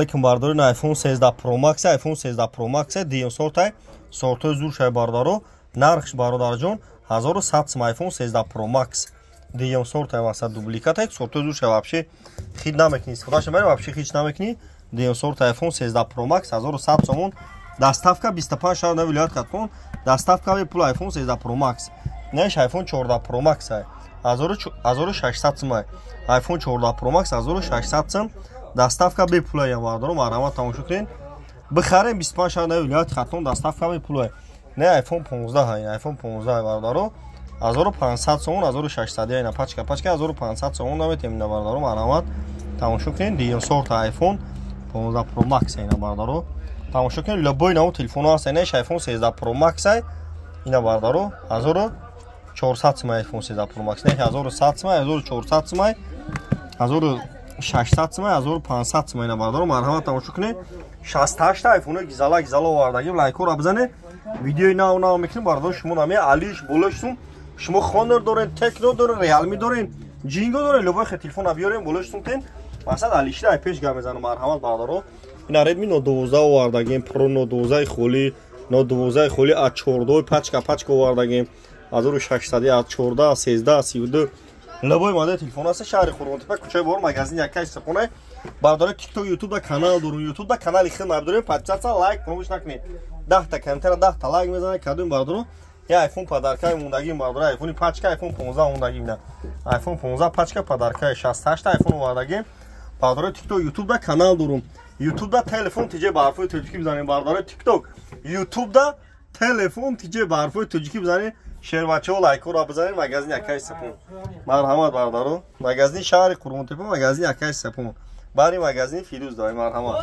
Алейкум, бардорин, iPhone 13 Pro Max, iPhone 13 Pro Max дуюм сортай, сортои зур шай, бародаро. Нархш, бародарҷон, 1100 сум. iPhone 13 Pro Max дуюм сортай, мақсад, дубликатай, сортои зур шай, вообще хит намекунӣ, истифодааш мебарӣ, вообще хич намекунӣ. Дуюм сорт iPhone 13 Pro Max 1100 сомон, доставка 25 шаҳр на вилоят Хатлон, доставка бепул iPhone 13 Pro Max. Неш iPhone 14 Pro Max ай 1600 сум, iPhone 14 Pro Max 1600 сум, доставка бепулая, бародаро. Марҳамат, тамошо кунед, бихарем, 25 шаҳр на вилояти Хатлон доставка бепулая. Не iPhone 15 ай, iPhone 15, бародаро, 1500 сомон, 1600 ина пачка, пачка 1500 сомон наметем ина, бародаро. Марҳамат, тамошо кунед, дуюм сорта iPhone 15 Pro Max ина, бародаро, тамошо кунед. Любой навъ телефонҳо ҳаст. Инаш iPhone 13 Pro Max ай ина, бародаро, 1400 сум iPhone 13 Pro Max. Не 1100 сум, 1400 сум, 1600 сум, 1500 сум ина, бародаро. Марҳамат, тамошо кунед, 68 айфоно гизала гизала овардагим. Лайкҳоро бизанед, видеои нав нав мекунем, бародаро. Шумо нами алиш болош сум, шумо Хонор дорен, Текно дорен, Реалми дорен, Ҷинго дорен, любой хе телефона биёрем, болош сум тен, мақсад, алишда ай пеш гап мезанам. Марҳамат, бародаро, ина Redmi Note 12 овардагим, Pro Note 12 холи, Note 12 холи аз 14, пачка пачка овардагим, 1600, аз 14, 13, 32, любой модел телефон аст. Шаҳри Қурғонтепа, кӯчаи Бор, магазин якай сепона. Бародари ТикТок, Ютубда канал дорум, Ютубда канали хел дорем. Подписаться, лайк фаромӯш накунед. 10-та комментара, 10-та лайк мезанед, кадом, бародаро, я iPhone подаркаи мондагим, бародаро, iPhone пачка, iPhone 15 мондагим, на iPhone 15 пачка подаркаи, 68 iPhone овардагим. Бародари ТикТок, Ютубда канал дорум, Ютубда телефон тиҷе ба ҳарфои тоҷикӣ бизанем. Бародари ТикТок, Ютубда телефон тиҷе ба ҳарфои тоҷикӣ бизанем. Шербачаҳо, лайкҳоро бизанед. Магазин якай сепон, марҳамат, бародаро, магазини шаҳри Қурғонтепа, магазини якай сепон, бари магазини Фирӯз давай, марҳамат.